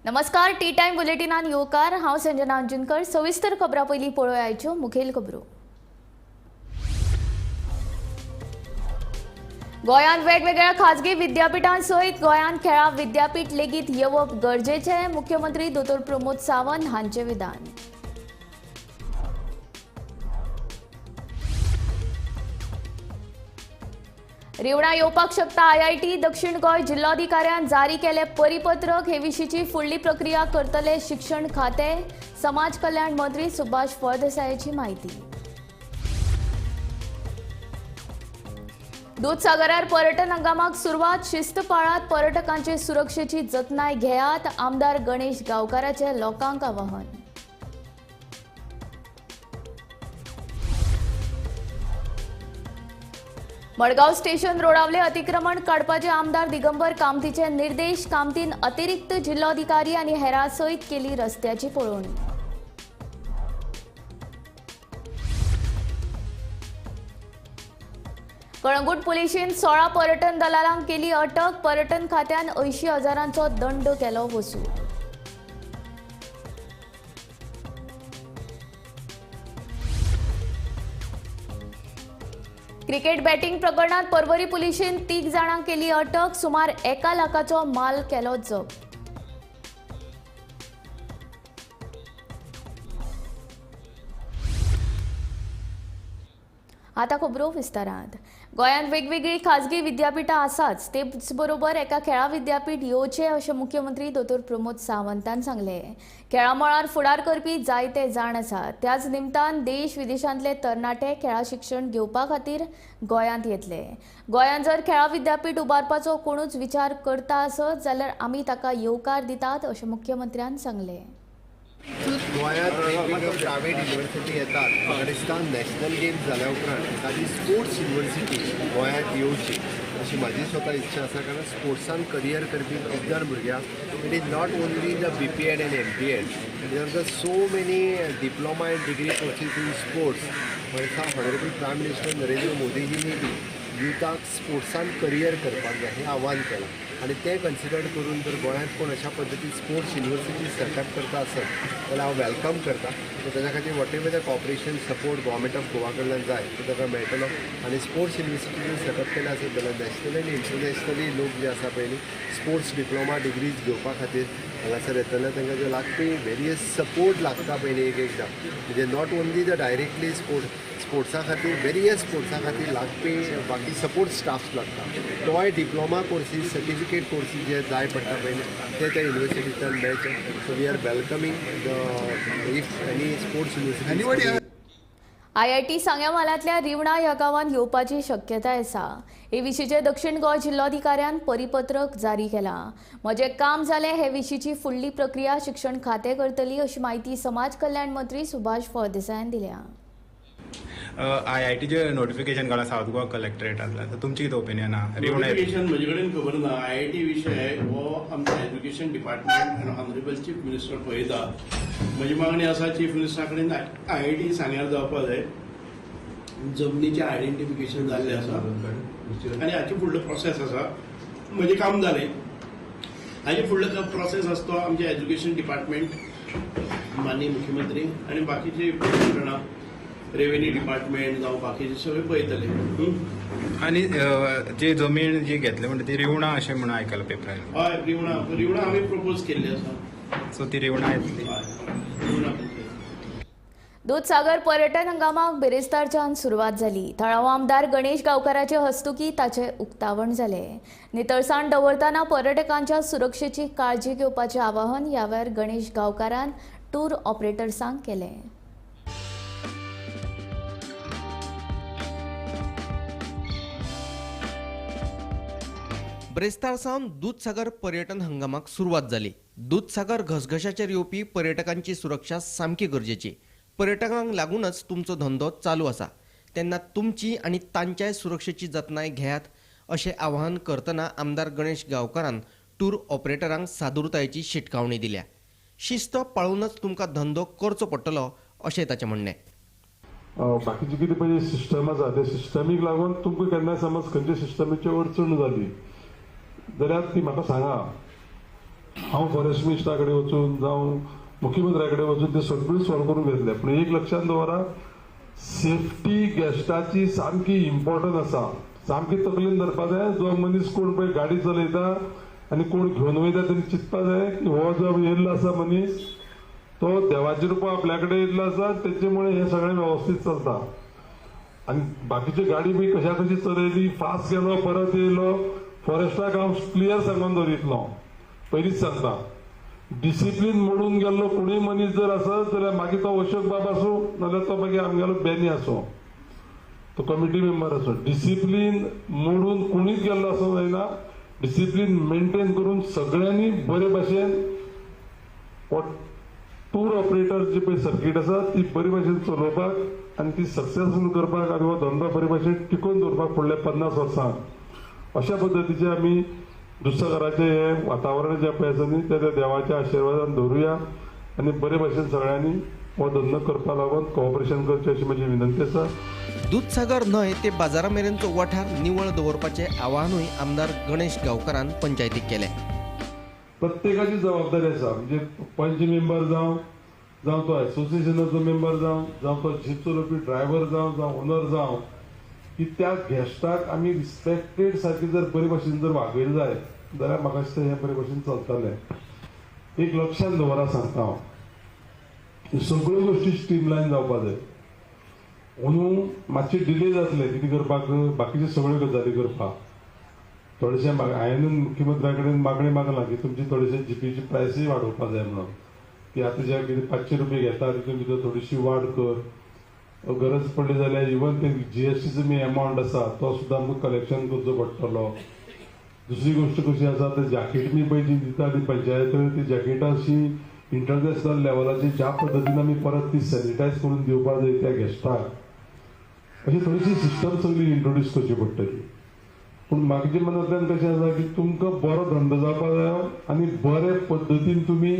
नमस्कार, T time बुलेटिनान येवकार. हांव संजना अंजुनकर. सविस्तर खबरां पयलीं पळोवया मुखेल खबरो. गोंयांत वेगवेगळ्या खाजगी विद्यापिठां सयत गोंयांत खेळां विद्यापीठ लेगीत येवप गरजेचें, मुख्यमंत्री दोतोर प्रमोद सावंत हांचें विधान. रिवणा येवपाक शकता आयआयटी. दक्षिण गोंय जिल्लोधिकाऱ्यान जारी केले परिपत्रक. हे विशींची फुडली प्रक्रिया करतले शिक्षण खाते, समाज कल्याण मंत्री सुभाष फळदेसायाची माहिती. दूधसागरार पर्यटन हंगामाक सुरवात. शिस्त पाळात, पर्यटकांचे सुरक्षेची जतनाय घेयात, आमदार गणेश गांवकाराचे लोकांक आवाहन. मडगांव स्टेशन रोडावले अतिक्रमण काडपाचे आमदार दिगंबर कामतीचे निर्देश. कामतीन अतिरिक्त जिल्लोधिकारी आनी हेरां सयत केली रस्त्याची पळोवणी. कळंगूट पुलिशेन 16 पर्यटन दलालांक केली अटक. पर्यटन खात्यान 80,000 दंड केलो वसूल. क्रिकेट बॅटिंग प्रकरणात पर्वरी पुलिशेन 3 जाणांक केली अटक. सुमार 1 लाखाचो माल केलो जप्त. आता खबरो विस्तारात. गोंयांत वेगवेगळी खाजगी विद्यापिठां आसाच, तेच बरोबर एका खेळां विद्यापीठ येवचें अशें मुख्यमंत्री दोतोर प्रमोद सावंतान सांगलें. खेळां मळार फुडार करपी जायते जाण आसात. त्याच निमतान देश विदेशांतले तरणाटे खेळां शिक्षण घेवपा खातीर गोंयांत येतले. गोंयांत जर खेळां विद्यापीठ उबारपाचो कोणूच विचार करता आसत जाल्यार आमी ताका येवकार दितात अशें मुख्यमंत्र्यान सांगलें. गोंयांत वेगवेगळ्यो प्रायवेट युनिवर्सिटी येतात. अफगाणिस्तान नॅशनल गेम्स जाल्या उपरांत एखादी स्पोर्ट्स युनिवर्सिटी गोंयांत येवची अशी म्हाजी स्वता इच्छा आसा, कारण स्पोर्ट्सान करियर करपी खूब जाण भुरग्यांक, it is not only the BPEd and MPEd, there are so many diploma and degree courses in sports. म्हणटा ऑनरेबल प्रायम मिनिस्टर नरेंद्र मोदीजींनी बी युथाक स्पोर्ट्सान करियर करपाक जाय हें आव्हान केलां आनी तें कन्सिडर करून जर गोंयांत कोण अशा पद्दतीन स्पोर्ट्स युनिवर्सिटी सेटअप करता आसत जाल्यार हांव welcome करता. सो ताच्या खातीर whatever the cooperation, support Government of Goa कडल्यान जाय तो ताका मेळटलो आनी स्पोर्ट्स युनिवर्सिटी जर सेटअप केलें आसत जाल्यार नॅशनली आनी इंटरनॅशनली लोक जे आसा पळय न्ही, स्पोर्ट्स डिप्लोमा डिग्रीज घेवपा खातीर हांगासर येतले. तांकां जे लागपी वेरियस सपोर्ट लागता पळय न्ही, एक एकदां म्हणजे not only the directly स्पोर्ट्सा खातीर, वेरियस स्पोर्ट्सा खातीर लागपी बाकी सपोर्ट स्टाफ लागता, तोय डिप्लोमा कोर्सीस, सर्टिफिकेट कोर्सीस जे जाय पडटा पळय न्ही, ते त्या युनिवर्सिटींतल्यान मेळचे. So we are welcoming the if any sports university. IIT सांग्या म्हालांतल्या रिवणा ह्या गांवांत येवपाची शक्यताय आसा. हे विशींचे दक्षिण गोंय जिल्लोधिकाऱ्यान परिपत्रक जारी केलां. म्हजें काम जालें, हे विशींची फुडली प्रक्रिया शिक्षण खातें करतली अशी माहिती समाज कल्याण मंत्री सुभाष फळदेसायान दिल्या. आयआयटीचे नोटिफिकेशन काडला सावथ गोवा कलेक्टरेटांतल्यान, सो तुमची कितें ओपिनियन आहा रिवणा? नोटिफिकेशन म्हजे कडेन खबर ना. आयआयटी विशय हो आमच्या एज्युकेशन डिपार्टमेंट आनी ऑनरेबल चीफ मिनिस्टर पळयता. म्हजी मागणी आसा चीफ मिनिस्टरा कडेन, आयआयटी सांग्यार जावपा जाय. जमनीचें आयडेंटिफिकेशन जाल्लें आसा आनी हाचे फुडलो प्रोसेस आसा. म्हजें काम जालें, हाचे फुडलो प्रोसेस आसा तो आमचें एज्युकेशन डिपार्टमेंट, माननीय मुख्यमंत्री आनी बाकीचे यंत्रणा, रेव्हेन्यू डिपार्टमेंट जावं बाकीचे सगळे पळयतले, हं? आनी जी जमीन जी घेतली म्हणटा ती रिवणा अशें म्हणून आयकलां पेपरार. हय, रिवणा, रिवणा आमी प्रपोज केल्ली आसा. सो ती रिवणा येतली? हय, रिवणा. दूधसागर पर्यटन हंगामाक बिरेस्तारच्यान सुरवात जाली. थळावो आमदार गणेश गांवकाराचे हस्तुकी ताचें उक्तावण जालें. नितळसाण दवरतना पर्यटकांच्या सुरक्षेची काळजी घेवपाचें आवाहन ह्या वेळार गणेश गांवकारान टूर ऑपरेटर्सांक केलें. ब्रेस्तार सावन दूधसागर पर्यटन हंगामाक सुरवात जाली. दूधसागर घसघशाचेर येवपी पर्यटकांची सुरक्षा सामकी गरजेची. पर्यटकांक लागूनच तुमचो धंदो चालू आसा, तेन्ना तुमची आनी तांच्याय सुरक्षेची जतनाय घेयात अशें आवाहन करतना आमदार गणेश गांवकारान टूर ऑपरेटरांक सादुरतायेची शिटकावणी दिल्या. शिस्त पाळूनच तुमकां धंदो करचो पडटलो अशें ताचें म्हणणें. बाकीची कितें पळय सिस्टम आसा, त्या सिस्टमीक लागून तुमकां केन्ना समज खंयच्या सिस्टमीची अडचण जाली जाल्यार ती म्हाका सांगा. हांव फॉरेस्ट मिनिस्टरा कडेन वचून जावं मुख्यमंत्र्या कडेन वचून ते सगळी सॉल्व करून घेतले. पूण एक लक्षांत दवरा, सेफ्टी गेस्टाची सामकी इम्पॉर्टंट आसा. सामकी तकलेन धरपा जाय. जो मनीस कोण पळय गाडी चलयता आनी कोण घेवन वयता तेणी चिंतपा जाय की हो जो येयल्लो आसा मनीस तो देवाच्या रुपान आपल्या कडेन येयल्लो आसा, तेचे मुळे हें सगळें वेवस्थीत चलता. आनी बाकीची गाडी बी कशा कशी चलयली, फास्ट गेलो परत येयलो, फॉरेस्टाक हांव क्लियर सांगून दवरितलो, पयलींच सांगता, डिसिप्लीन मोडून गेल्लो कोणूय मनीस जर आसत जाल्यार मागीर तो अशोक बाब आसूं नाजाल्यार तो मागीर आमगेलो बेनी आसूं, तो कमिटी मेंबर आसूं, डिसिप्लीन मोडून कोणीच गेल्लो आसूं जायना. डिसिप्लीन मेंटेन करून सगळ्यांनी बरे भाशेन टूर ऑपरेटर जी पळय सर्कीट आसा ती बरे भाशेन चलोवपाक आनी ती सक्सेसफूल करपाक आनी हो धंदो बरे भाशेन टिकोवन दवरपाक फुडल्या 50 वर्सांक अशा पद्दतीचे आमी दुधसागराचें हें वातावरण जें पळय आसा न्ही तें देवाच्या आशिर्वादान दवरुया आनी बरे भाशेन सगळ्यांनी हो धंदो करपा लागून कॉपरेशन करचें अशी म्हजी विनंती आसा. दुधसागर न्हय ते बाजारा मेरेनचो वाठार निवळ दवरपाचें आवाहनूय आमदार गणेश गांवकारान पंचायतीक केलें. प्रत्येकाची जबाबदारी आसा, म्हणजे पंच मेंबर जावं, जावं तो एसोसिएशनाचो मेंबर जावं, जावं तो जीप चलोवपी ड्रायव्हर जावं, जावं ओनर जावं, की त्या गेस्टाक आमी रिस्पेक्टेड सारकी जर बरे भाशेन जर वागयलें जाय जाल्यार म्हाका दिसता हें बरे भाशेन चलतलें. एक लक्षांत दवरा सांगता हांव, सगळ्यो गोश्टी स्ट्रीमलायन जावपा जाय. अंदू मातशें डिले जातलें कितें करपाक, बाकीच्यो सगळ्यो गजाली करपाक थोडेशें हांवें मुख्यमंत्र्या कडेन मागणी मागलां की तुमची थोडेशे जिपीची प्रायसूय वाडोवपा जाय म्हणून, की आतां जे कितें 500 रुपये घेता तितून भितर थोडीशी वाड कर, गरज पडली जाल्यार इवन ते जीएसटीचो मी एमावंट आसा तो सुद्दां आमकां कलेक्शन करचो पडटलो. दुसरी गोश्ट कशी आसा, ते जॅकेट मी पळय जी दिता ती पंचायत, ती जॅकेटां अशी इंटरनॅशनल लेवलाची ज्या पद्दतीन आमी परत ती सॅनिटायज करून दिवपा जाय त्या गेस्टाक, अशी थोडीशी सिस्टम सगळी इंट्रोड्यूस करची पडटली. पूण म्हाका मनांतल्यान कशें आसा की तुमकां बरो धंदो जावपा जाय आनी बरे पद्दतीन तुमी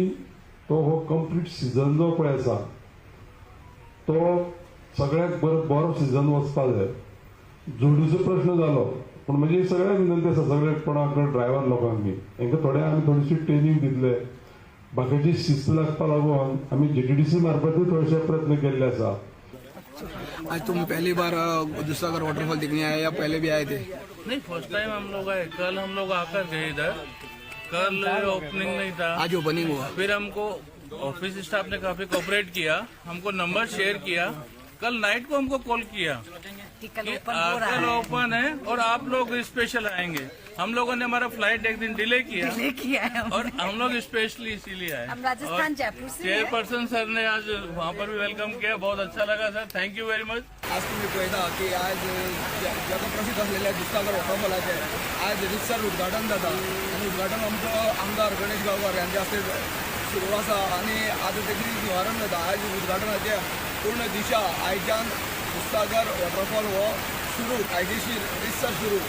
तो हो कंप्लीट सिजन जो पळय आसा तो सगळ्याक बरो बरो सिजन वचपा जाय. जोडीचो प्रश्न जालो, पूण म्हजी सगळ्यांक विनंती आसा, सगळे कोणाक ड्रायव्हर लोकांक बी हेंकां थोडे आमी थोडीशी ट्रेनींग दितले, बाकीची शिस्त लागपा लागून आमी जीटीडीसी मार्फतूय थोडेशे प्रयत्न केल्ले आसा. आज तुम पहली बार दुधसागर वाटरफॉल देखने आए या पहले भी आए थे? नहीं, फर्स्ट टाइम हम लोग आए. कल हम लोग आकर गए इधर, कल ओपनिंग नहीं था, आज ओपनिंग हुआ. फिर हमको ऑफिस स्टाफ ने काफी कोऑपरेट किया, हमको नंबर शेयर किया, कल नाइट को हमको कॉल किया कि कल ओपन है और आप लोग स्पेशल आएंगे. हम लोगों ने हमारा फ्लाइट एक दिन डिले किया है और हम लोग स्पेशली इसीलिए आए. हम राजस्थान जयपुर से. चेयरपर्सन सर ने आज वहाँ पर भी welcome किया, बहुत अच्छा लगा sir, thank you very much. आज तुम्ही पळयता की आज जगप्रसिद्ध असलेल्या दुधसागर वॉटरफॉलाचें आज रितसर उद्घाटन जाता आनी उद्घाटन आमचो आमदार गणेश गांवकार यांच्या हस्ते सुरू आसा आनी आज तेची निवारण जाता. आज उद्घाटनाचें पूर्ण दिशा आयच्यान दुधसागर वॉटरफॉल हो सुरू कायदेशीर रितसर सुरू.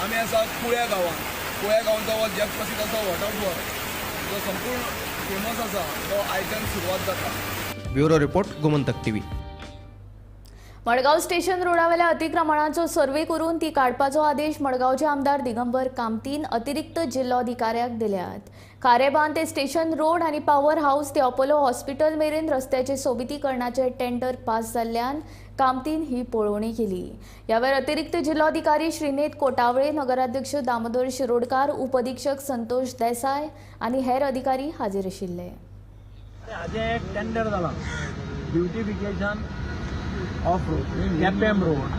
आमी आसा कुळ्या गांवांत, कुळ्या गांवांचो हो जगप्रसिद्ध असो वॉटरफॉल जो संपूर्ण फेमस आसा तो आयच्यान सुरवात जाता. Bureau report, Gomantak TV. Madgaon station रोडावेल्या अतिक्रमणाचो सर्वे करून ती काडपाचो आदेश मडगांवचे आमदार दिगंबर कामतीन अतिरिक्त जिल्लोधिकाऱ्याक दिल्यात. खारेबांद ते स्टेशन रोड आनी पावर हाऊस ते अपोलो हॉस्पिटल मेरेन रस्त्याचे सोबितीकरणाचे टेंडर पास जाल्ल्यान कामतीन ही पळोवणी केली. यावेळार अतिरिक्त जिल्लोधिकारी श्रीनेत कोटावळे, नगराध्यक्ष दामोदर शिरोडकार, उपअधीक्षक संतोष देसाय आनी हेर अधिकारी हाजीर आशिल्ले. हाजें एक टेंडर जालां, beautification of Quepem road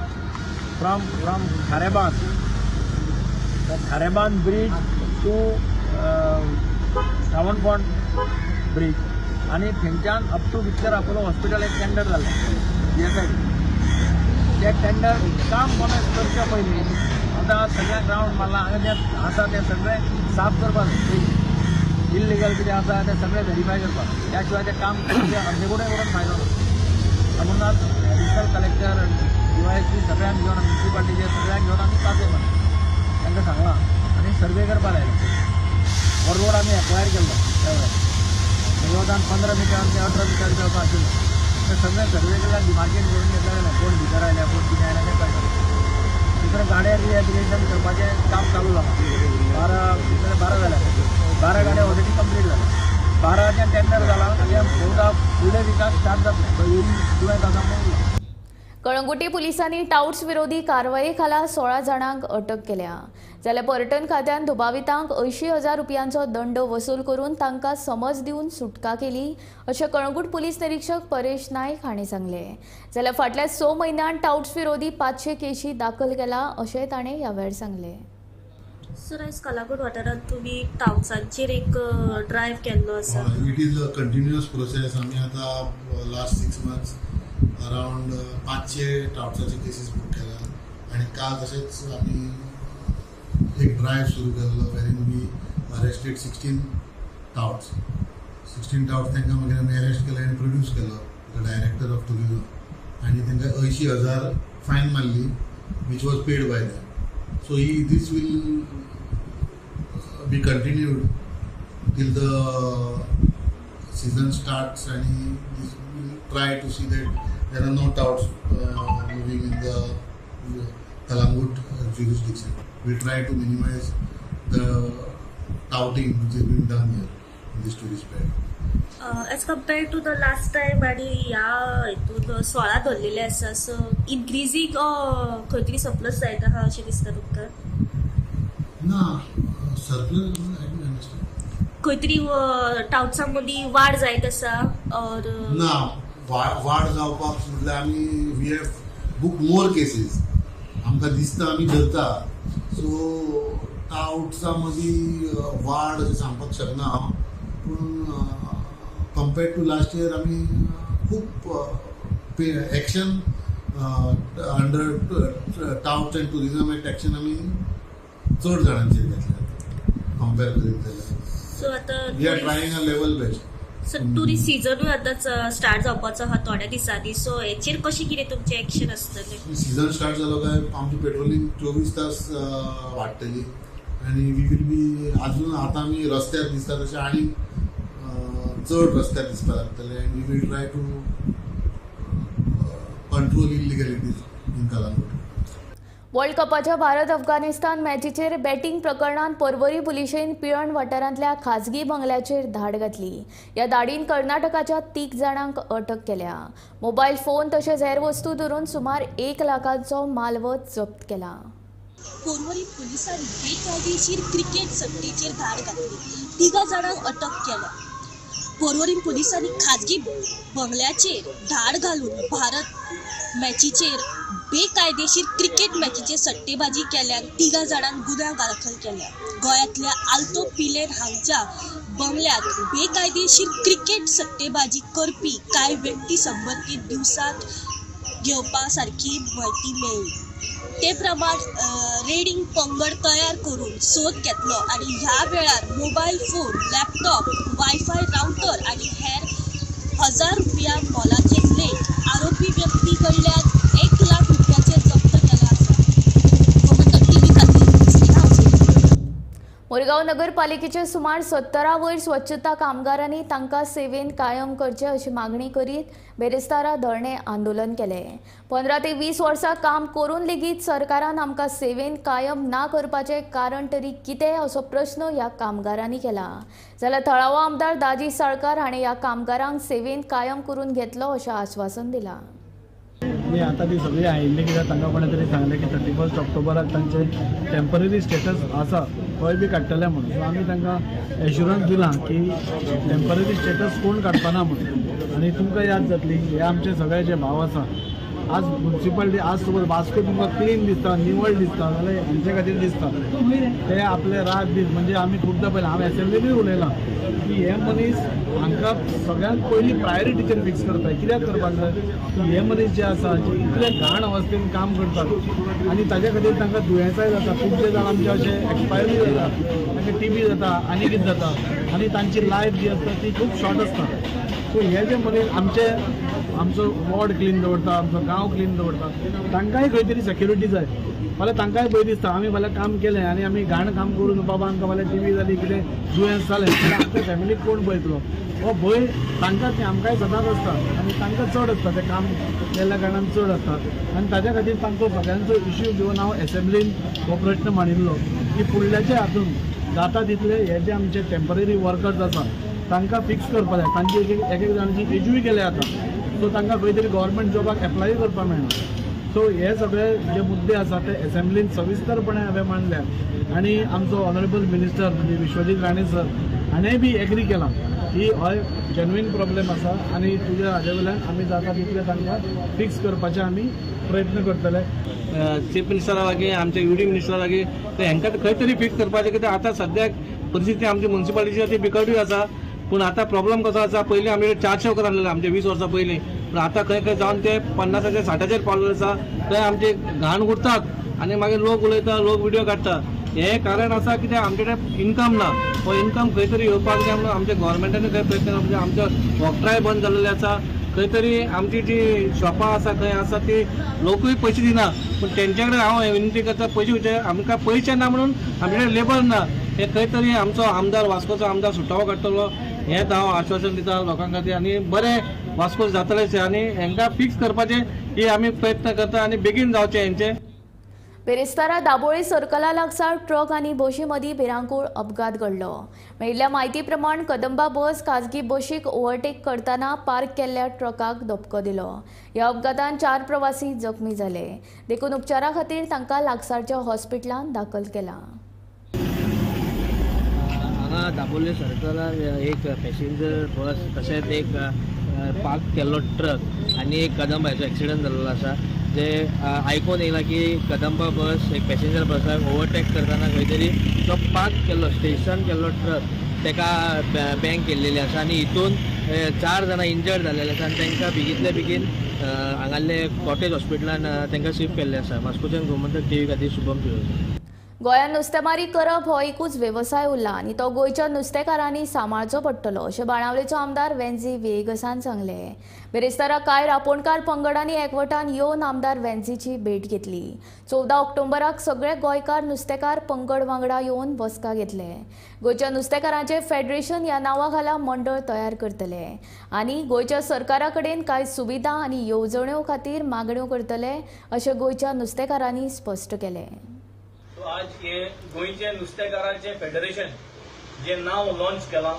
from Kharebandh, Kharebandh bridge to Savanpond bridge आनी थंयच्यान up to Victor Apollo hospital एक टेंडर जालें. ते टेंडर काम कोमेस करच्या पयलीं आतां सगळ्यांक रावंड मारला, हांगा जें आसा तें सगळें साफ करपाक जाय, इल्लिगल कितें आसा तें सगळें व्हेरीफाय करपाक, त्या शिवाय तें काम अर्दे कडेन करून फायदो ना. म्हणून आज एडिशनल कलेक्टर डीवायएसपी सगळ्यांक घेवन, म्युनिसिपालिटीचे सगळ्यांक घेवन आमी पासय मारला, तांकां सांगलां आनी सर्वे करपाक लायलो. हो रोड आमी एक्वायर केल्लो त्या वेळार वतान 15 मिटर ते 18 मिटर जावपा आशिल्लो, ते सगळें सर्वे केल्यार डिमार्केट करून घेतलें जाल्यार कोण भितर आयल्या कोण कितें आयल्या तें कळटा. दुसरें गाड्यार रिहॅबिलिटेशन करपाचें काम चालू जालां, 12 जाल्या 12 गाडयो ऑलरेडी कंप्लीट जाल्या. 12 टेंडर जाला, तें बहुधा फुडल्या विकाक स्टार्ट जातलें, दुयेंत आसा म्हणून. कळंगुटे पुलिसांनी टाउट्स विरोधी कारवाये खाला 16 जाणांक अटक केल्या. जाल्यार पर्यटन खात्यान दुबावितांक 80,000 रुपयांचो दंड वसूल करून तांकां समज दिवन सुटका केली अशें कळंगूट पुलीस निरीक्षक परेश नायक हांणी सांगलें. जाल्यार फाटल्या 6 म्हयन्यांत टाउट्स विरोधी 500 केशी दाखल केला अशें ताणें ह्या वेळार सांगलें. सर, आयज कलागूट वाठारांत तुमी टाउट्सांचेर एक ड्रायव्ह केल्लो आसा. It is a continuous process. आमी आतां लास्ट 6 मंथ्स अरावंड 500 टाउट्साचे केसीस बूक केला आनी काल तशेंच आमी एक ड्रायव्ह सुरू केल्लो wherein we arrested 16 touts. 16 touts तांकां मागीर आमी अरेस्ट केले आनी प्रोड्यूस केलो the director of tourism आनी तांकां 80,000 फायन मारली which was paid by them. So he this will be continued till the season starts and this will try to see that there are no touts moving in the Calangute jurisdiction. We try to minimize the touting which is being done here in this tourist bed. As compared to the last time आनी ह्या हितून 16 धरलेले आसा, so इन्क्रिजींग खंय तरी surplus जायत आहा अशें दिसता तुमकां? ना, सरप्लस I don't understand. खंय तरी टाउट्सां मदीं वाड जायत आसा ऑर ना, वाड जावपाक म्हटल्यार आमी we have book more cases. आमकां दिसता आमी धरता. सो टाउट्सां मदीं वाड अशें सांगपाक शकना हांव, पूण कंपेर्ड टू लास्ट इयर आमी खूब action under touts and tourism act action आमी चड जाणांचेर घेतल्या कंपेर करीत जाल्यार. सो आतां we are trying a level best. So tourist सिजनूय आतां स्टार्ट जावपाचो आहा थोड्या दिसांनी, सो हेचेर कशें कितें तुमचें एक्शन आसतलें? सिजन स्टार्ट जालो काय आमची पेट्रोलिंग 24 तास वाडटली आनी we will be अजून आतां आमी रस्त्यार दिसता तशें आनी चड रस्त्यार दिसपाक लागतले आनी we will try to control illegalities in Calangute. World कपाच्या भारत अफगाणिस्तान मॅचीचेर बॅटींग प्रकरणांत पर्वरी पुलिशेन पिळर्ण वाठारांतल्या खाजगी बंगल्याचेर धाड घातली. ह्या धाडीन कर्नाटकाच्या 3 जाणांक अटक केल्या. मोबायल फोन तशेंच हेर वस्तू धरून सुमार 1 लाखांचो मालवत जप्त केला. पर्वरी पुलिसांनी बेकायदेशीर क्रिकेट सट्टेचेर धाड घातली, 3 जाणांक अटक केल्या. पर्वरी पुलिसांनी खाजगी बंगल्याचेर धाड घालून भारत मॅचीचेर बेकायदेशीर क्रिकेट मॅचीचेर सट्टेबाजी केल्यान 3 जाणांक गुन्यांव दाखल केल्या. गोंयांतल्या आल्तो पिलेन हांगच्या बंगल्यात बेकायदेशीर क्रिकेट सट्टेबाजी करपी कांय व्यक्ती संबंदीत दिवसांत घेवपा सारकी म्हायती मेळ्ळी. ते प्रमाण रेडिंग पंगड तयार करून सोद घेतलो आनी ह्या वेळार mobile phone, laptop, wifi router आनी हेर 1000 रुपया मोलाचे लेख आरोपी व्यक्ती कडल्यान 1 लाख रुपयाचे जप्त केला आसा. गोमंतक टीव्ही खातीर स्नेहा. मुरगांव नगरपालिकेचे सुमार 70 वयर स्वच्छता कामगारांनी तांकां सेवेन कायम करचे अशी मागणी करीत बेरेस्तारा धरणें आंदोलन केलें. 15 ते 20 वर्सां काम करून लेगीत सरकारान आमकां सेवेन कायम ना करपाचें कारण तरी कितें असो प्रश्न ह्या कामगारांनी केला. जाल्यार थळावो आमदार दाजी साळकार हाणें ह्या कामगारांक सेवेन कायम करून घेतलो अशें आश्वासन दिलां. आतां ती सगळी आयिल्ली कित्याक तांकां कोणें तरी सांगलें की 31 ऑक्टोबराक तांचे टेम्पररी स्टेटस आसा तोय बी काडटले म्हणून. सो आमी तांकां एश्युरन्स दिलां की टेम्पररी स्टेटस कोण काडपाना म्हणून. आनी तुमकां याद जातली हे आमचे सगळे जे भाव आसा आज मुन्सिपालिटी आज समज वास्को तुमकां क्लीन दिसता, निवळ दिसता जाल्यार हांचे खातीर दिसता. ते आपले रात दीस म्हणजे आमी खुबदां पळयलां, हांव एसेंब्लीनूय उलयलां की हे मनीस हांकां सगळ्यांत पयलीं प्रायोरिटीचेर फिक्स करता. कित्याक करपाक जाय की हे मनीस जे आसा जे इतले घाण अवस्थेन काम करतात आनी ताजे खातीर तांकां दुयेंसाय जाता. खुबशे जाण आमचे अशे एक्सपायरूय जाता, तांकां टीबी जाता आनी कितें जाता आनी तांची लायफ जी आसता ती खूब शॉर्ट आसता. सो हे जे मनीस आमचे आमचो वॉर्ड क्लीन दवरता, आमचो गांव क्लीन दवरता, तांकांय खंय तरी सेक्युरिटी जाय. फाल्यां तांकांय भंय दिसता आमी फाल्यां काम केलें आनी आमी घाण काम करून बाबा आमकां फाल्यां टीबी जाली कितें दुयेंस जालें जाल्यार आमच्या फॅमिलीक कोण पळयतलो हो भंय तांकांच न्ही आमकांय सदांच आसता आनी तांकां चड आसता, तें काम केल्ल्या कारणान चड आसता. आनी ताज्या खातीर तांचो सगळ्यांचो इश्यू घेवन हांव एसेंब्लीन हो प्रश्न मांडिल्लो की फुडल्याच्या हातून जाता तितले हे जे आमचे टेंपररी वर्कर्स आसा तांकां फिक्स करपाक जाय. तांची एक एक जाणांची एजूय गेल्या आतां, सो तांकां खंय तरी गव्हर्मेंट जॉबाक एप्लाय करपाक मेळना. सो हे सगळे जे मुद्दे आसा ते एसेंब्लीन सविस्तरपणे हांवें मांडल्या आनी आमचो ऑनरेबल मिनिस्टर म्हणजे विश्वजीत राणे सर हाणें बी एग्री केलां की हय जेन्युइन प्रॉब्लेम आसा आनी तुज्या हाजे वयल्यान आमी जाता तितले तांकां फिक्स करपाचे आमी प्रयत्न करतले. चीफ मिनिस्टरा लागीं, आमचे युडी मिनिस्टरा लागीं, ते हांकां खंय तरी फिक्स करपाचें, कित्याक आतां सद्याक परिस्थिती आमची मुन्सिपालिटीची ती बिकटूय आसा. पूण आतां प्रॉब्लम कसो आसा, पयलीं आमी 400 वकर आसलेले आमचे 20 वर्सां पयलीं, पूण आतां खंय खंय जावन ते 50-60 पावलेले आसा. थंय आमचे घाण उरतात आनी मागीर लोक उलयता, लोक व्हिडियो काडटा. हें कारण आसा कित्याक आमचे कडेन इनकम ना. हो इनकम खंय तरी येवपाक जाय म्हणून आमच्या गव्हर्मेंटान खंय प्रयत्न म्हणजे आमचो वॉकट्राय बंद जाल्लेले आसा. खंय तरी आमची जी शॉपां आसा खंय आसा ती लोकूय पयशे दिना, पूण तेंच्या कडेन हांव विनंती करता पयशे वयचे, आमकां पयशे ना म्हणून आमचे कडेन लेबर ना. हे खंय तरी आमचो आमदार, वास्कोचो आमदार सुटावो काडटलो हेंच हांव आश्वासन दिता लोकां खातीर. आनी बरें वास्को जातलें आनी हांकां फिक्स करपाचें ही आमी प्रयत्न करता आनी बेगीन जावचें हेंचें. बेरेस्तारा दाबोळी सर्कला लागसार ट्रक आनी बशी मदीं भिरांकूळ अपघात घडलो. मेळिल्ल्या म्हायती प्रमाण कदंबा बस खाजगी बशीक ओव्हरटेक करतना पार्क केल्ल्या ट्रकाक धपको दिलो. ह्या अपघातान 4 प्रवासी जखमी जाले, देखून उपचारा खातीर तांकां लागसारच्या हॉस्पिटलांत दाखल केला. हांगा दाबोळी सर्कलार एक पॅसेंजर बस तशेंच एक पार्क केल्लो ट्रक आनी एक कदंबाचो एक्सिडंट जाल्लो आसा. जे आयकून येयला की कदंबा बस एक पॅसेंजर बसाक ओवरटेक करतना खंय तरी तो पार्क केल्लो स्टेशन केल्लो ट्रक ताका बँक केल्लेली आसा आनी हितून 4 जाणां इंजर्ड जाल्लेले आसा आनी तांकां बेगींतले बेगीन हांगासरले कॉटेज हॉस्पिटलान तांकां शिफ्ट केल्ले आसा. वास्कोच्यान गोमंतक टीव्ही खातीर शुभम शिरोडकर. गोंयांत नुस्तेमारी करप हो एकूच वेवसाय उरला आनी तो गोंयच्या नुस्तेकारांनी सांबाळचो पडटलो अशें बाणावलेचो आमदार वेन्झी व्हिएगसान सांगलें. बेरेस्तारा कांय रापोणकार पंगडांनी एकवटान येवन आमदार वेन्झीची भेट घेतली. 14 ऑक्टोबराक सगळे गोंयकार नुस्तेकार पंगड वांगडा येवन बसका घेतले. गोंयच्या नुस्तेकारांचें फेडरेशन ह्या नांवा खाला मंडळ तयार करतले आनी गोंयच्या सरकारा कडेन कांय सुविधा आनी येवजण्यो खातीर मागण्यो करतले अशें गोंयच्या नुस्तेकारांनी स्पश्ट केलें. आज हे गोंयचे नुस्तेकारांचे फेडरेशन जे नांव लॉन्च केलां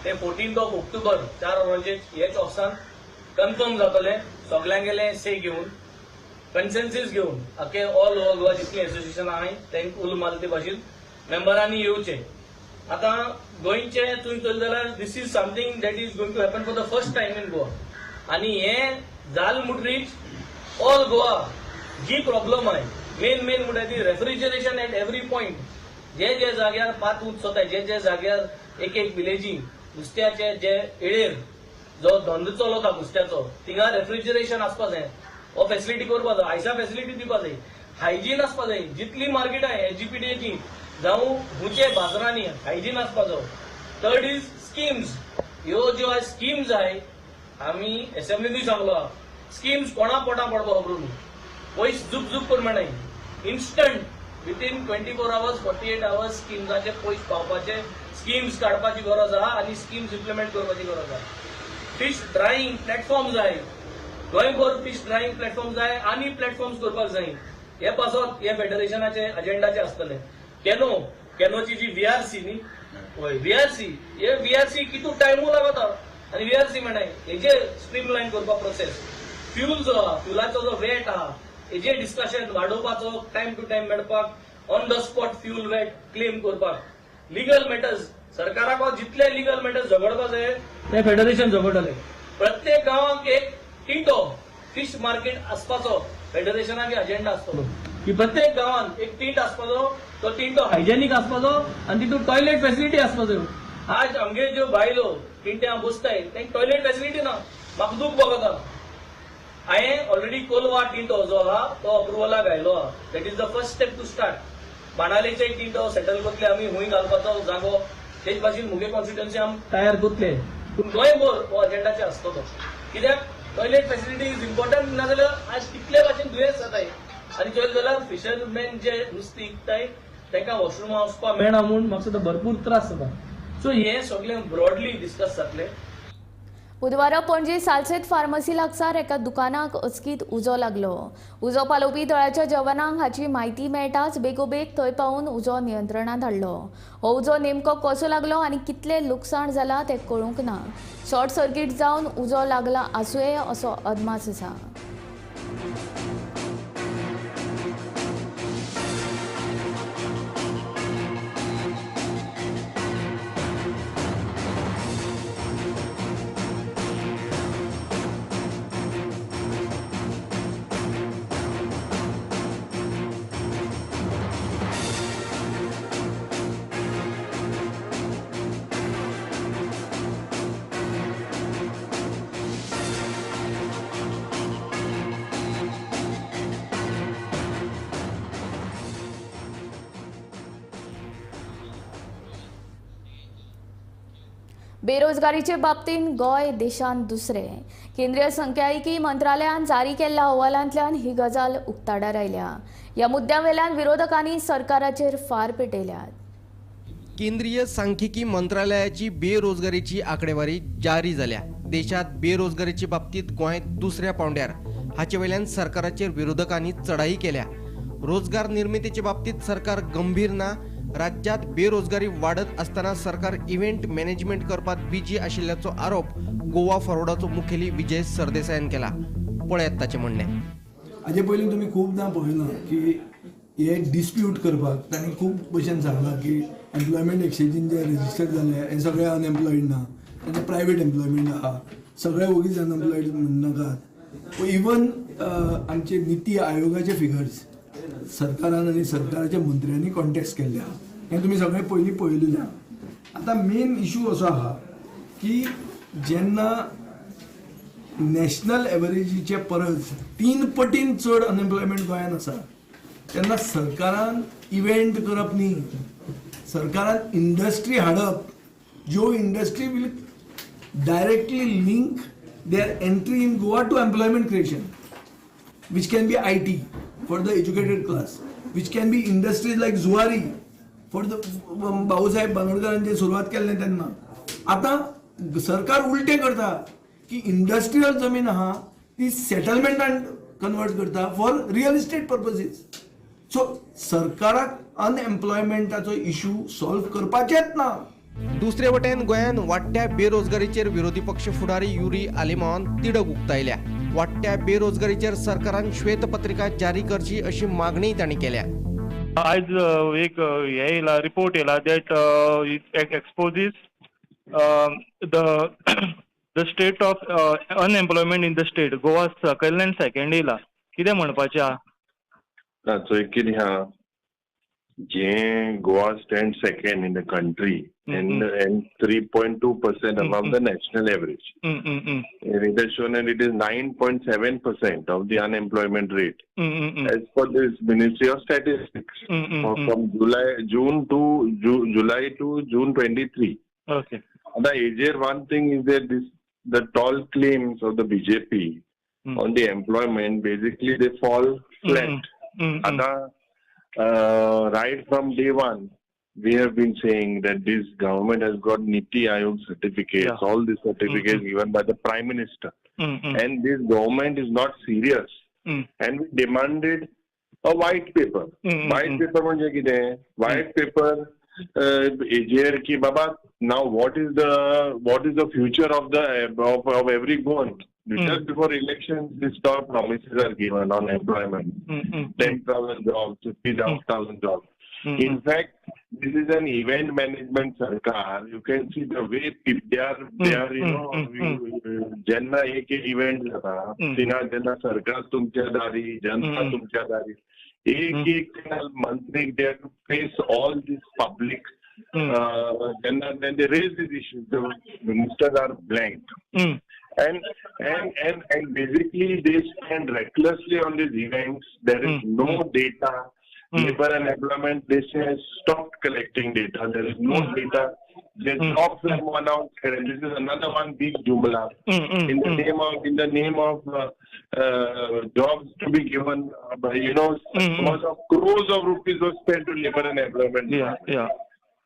ते 14 ऑक्टोबर 4 वरांचेर हेच ऑफिसान कन्फर्म जातलें. सगल्यांगेले से घेवन कन्सेन्सीस घेवन आखे ऑल ओवर गोवा जितलीं एसोसिएशन आहाय तांकां उलो मारले ते भाशेन मेंबरांनी येवचें. आतां गोंयचे तुमी चोयलें जाल्यार this is something that is going to happen for the first time in Goa. आनी हें जालें म्हणटरीच ऑल गोवा जी प्रॉब्लम आहाय मेन मेन म्हणटा ती रेफ्रिजरेशन एट एवरी पॉयंट. जे जे जाग्यार पात उंच जाताय, जे जे जाग्यार एक एक विलेजी नुस्त्याचे जे एळेर जो धंदो चलता नुस्त्याचो थिंगा रेफ्रिजरेशन आसपा जाय, हो फेसिलिटी करपा जाय, आयसा फेसिलिटी दिवपा जाय, हायजीन आसपा जाय. जितली मार्केटां एसजीपीडीएची जावं खुंयचे बाजारांनी हायजीन आसपा जाय. Third is schemes. ह्यो ज्यो आयज स्किम्स आहाय आमी एसेंब्लीनूय सांगलो, स्किम्स कोणा पोटा पडपा खबर न्हू, पयस झूप झूप करून मेळनाय. इन्स्टंट विथीन 24 आवर्स 48 आवर्स स्किम्साचे पयस पावपाचे स्किम्स काडपाची गरज आहा आनी स्किम्स इम्प्लिमेंट करपाची गरज आहा. फिश ड्रायिंग प्लॅटफॉर्म जाय, गोंयभर फिश ड्रायिंग प्लॅटफॉर्म जाय आनी प्लॅटफॉर्म्स करपाक जाय. हे पासत हे फेडरेशनाचे अजेंडाचे आसतले. कॅनो, कॅनोची जी व्हीआरसी न्ही, हय व्हीआरसी, हे व्हीआरसी कितू टायमू लागता आनी व्हीआरसी मेळनाय. हेजे स्ट्रीमलायन करपाक प्रोसेस. फ्युल जो आहा, फ्युलाचो जो वेट आहा हेजे डिस्कशन वाडोवपाचो, टायम टू टायम मेळपाक, on the spot fuel VAT claim करपाक. लिगल मॅटर्स सरकाराक जितले लिगल मॅटर्स झगडपा जाय ते फेडरेशन झगडटले. प्रत्येक गांवाक एक टिंटो फिश मार्केट आसपाचो फेडरेशनाक अजेंडा आसतलो की प्रत्येक गांवांत एक टिंट आसपाचो, तो टिंटो हायजेनीक आसपाचो आनी तितून टॉयलेट फेसिलिटी आसपाचो. आज आमगे ज्यो बायलो टिंट्या बसताय तांकां टॉयलेट फेसिलिटी ना, म्हाका दूख भोगता. हांवें ऑलरेडी कोलवा टिंटो जो आहा तो अप्रुवलाक आयलो आहा. That is the first step to start. बाणालेचे टिंटो सेटल करतले आमी, हुंय घालपाचो जागो तेच भाशेन मुगे कॉन्स्टिट्युएन्सी आमी तयार करतले. पूण गोंयभर हो अजेंडाचे आसतो तो, कित्याक टॉयलेट फेसिलिटी is important. नाजाल्यार आज कितले भाशेन दुयेंस जाताय आनी चोयलें जाल्यार फिशरमॅन जे नुस्तें विकताय तांकां वॉशरुमा वचपाक मेळना म्हूण म्हाका सुद्दां भरपूर त्रास जाता. सो हें सगळें ब्रॉडली डिस्कस जातलें. बुधवारा पणजी सालसेत फार्मसी लागसार एका दुकानाक अचकीत उजो लागलो. उजो पालोवपी दळाच्या जवानांक हाची म्हायती मेळटाच बेगोबेग थंय पावून उजो नियंत्रणांत हाडलो. हो उजो नेमको कसो लागलो आनी कितलें लुकसाण जालां तें कळूंक ना. शॉर्ट सर्किट जावन उजो लागला आसुये असो अदमास आसा. बेरोजगारीचे बाबतींत गोंय देशांत दुसरे. केंद्रीय सांख्यिकी मंत्रालयान जारी केल्ल्या अहवालांतल्यान ही गजाल उक्ताडार आयल्या. ह्या मुद्द्यावेल्यान विरोधकांनी सरकाराचेर फार पेटयल्यात. केंद्रीय सांख्यिकी मंत्रालयाची बेरोजगारीची आंकडेवारी जारी जाल्या. देशात बेरोजगारीचे बाबतीत गोंय दुसऱ्या पावंड्यार. हाचे वयल्यान सरकाराचेर विरोधकांनी चढाई केल्या. रोजगार निर्मितीचे बाबतीत सरकार गंभीर ना. राज्यात बेरोजगारी वाडत असताना सरकार इव्हेंट मॅनेजमेंट करपात बिजी आशिल्ल्याचो आरोप गोवा फॉरवर्डाचो मुखेली विजय सरदेसायान केला. पळयात ताचें म्हणणें. हाजे पयलीं तुमी खूबदां पळयलां की हे डिस्प्यूट करपाक तांणी खूब भशेन सांगलां की एम्प्लॉयमेंट एक्सचेंजीन जे रजिस्टर जाले हे सगळे अनएम्प्लॉयड ना, तांचे प्रायवेट एम्प्लॉयमेंट आहा, सगळे ओगीच अनएम्प्लॉयड म्हणनाकात. इवन आमचे निती आयोगाचे फिगर्स सरकारान आनी सरकाराच्या मंत्र्यांनी कॉन्टेस्ट केल्ले आहा, हें तुमी सगळें पयलीं पळयलेलें आहा. आतां मेन इशू असो आहा की जेन्ना नॅशनल एवरेजीचे परस 3 पटीन चड अनएम्प्लॉयमेंट गोंयांत आसा तेन्ना सरकारान इव्हेंट करप न्ही, सरकारान इंडस्ट्री हाडप, ज्यो industry will directly link their entry in Goa to employment creation, which can be IT for the educated class, which can be industries like Zuari for the Bhausaheb बांदोडकरांचे सुरवात केल्लें तेन्ना. आतां सरकार उलटें करता की इंडस्ट्रियल जमीन आहा ती सेटलमेंटान कन्वर्ट करता for real estate purposes. So सरकाराक अनएम्प्लॉयमेंटाचो इशू सॉल्व करपाचेच ना. दुसरे वटेन गोंयांत वाडट्या बेरोजगारीचेर विरोधी पक्ष फुडारी युरी आलेमावान तिडक उक्तायल्या. वाडट्या बेरोजगारीचेर सरकारान श्वेतपत्रिका जारी करची अशी मागणी तांणी केल्या. आयज एक हे येयला रिपोर्ट येयला that exposes the state of unemployment in the state. Goa सकयल्यान सेकंड येयला. कितें म्हणपाचें आहा? ना चोय कितें आहा, जे Goa stand second in the country and 3.2% above the national average. And it has shown that it is 9.7% of the unemployment rate as per this Ministry of Statistics from July to June 23. Okay. The AJR one thing is that this the tall claims of the BJP on the employment basically they fall flat. Right from day one, we have been saying that this government has got Niti Aayog certificates, yeah. All these certificates given by the Prime Minister. And this government is not serious. And we demanded a white paper. White paper म्हणजे कितें? White paper हेजेर की बाबा now what is the future of the of every Goan? Just before elections, these top promises are given on employment. 10,000 jobs, 50,000 jobs. In fact, this is an event management sarkar. You can see the way they are you know, जेन्ना एक event जाता तेन्ना जेन्ना सरकार तुमच्या दारी, जनता तुमच्या दारी, एक एक मंत्री they have to face all this public. जेन्ना then they raise these issues, the ministers are blank. And basically they spend recklessly on these events. There is no data. Labor and employment, they say, stopped collecting data. There is no data. The jobs have announced, and this is another one big jumla. In the name of jobs to be given, by, you know, crores of rupees were spent to labor and employment. Yeah, yeah.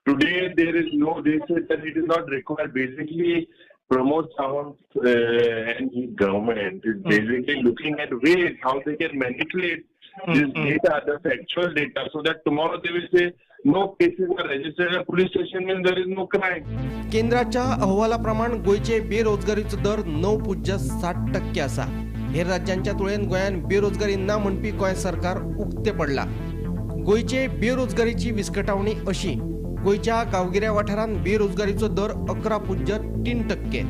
Today there is no. They say that it is not required. Basically, Pramod Sawant and his government is basically looking at ways how they can manipulate this data, the factual data, so that tomorrow they will say no cases are registered at police station means there is no crime. केंद्राच्या अहवालाप्रमाण गोंयचे बेरोजगारीचो दर 9.7% आसा. हेर राज्यांच्या तुळेन गोंयांत बेरोजगारी ना म्हणपी गोंय सरकार उक्तें पडलां. गोंयचे बेरोजगारीची विस्कटावणी अशी: गोंयच्या गांवगिऱ्या वाठारांत बेरोजगारीचो दर 11.3%,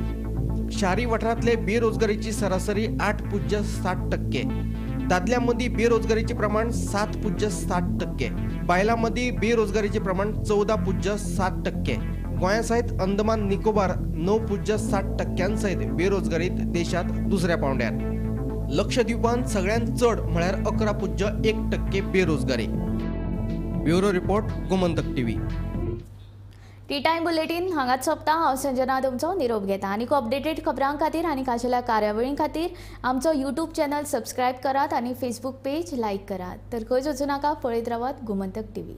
शारी वाठारांतले बेरोजगारीची सरासरी 8.7%, दादल्यां मदीं बेरोजगारीचें प्रमाण 7.7%, बायलां मदीं बेरोजगारीचें प्रमाण 14.7%. गोंया सयत अंदमान निकोबार 9.7% सयत बेरोजगारीत देशांत दुसऱ्या पांवड्यार. लक्षद्वीपांत सगळ्यांत चड म्हळ्यार 11.1% बेरोजगारी. Bureau report, Gomantak TV. Tea time bulletin हांगाच सोंपता. हांव संजना तुमचो निरोप घेता. आनीक अपडेटेड खबरां खातीर आनी खाशेल्या कार्यावळीं खातीर आमचो यूट्यूब चॅनल सबस्क्रायब करात आनी फेसबूक पेज लायक करात. तर खंयच वचूं नाका, पळयत रावात गोमंतक टीव्ही.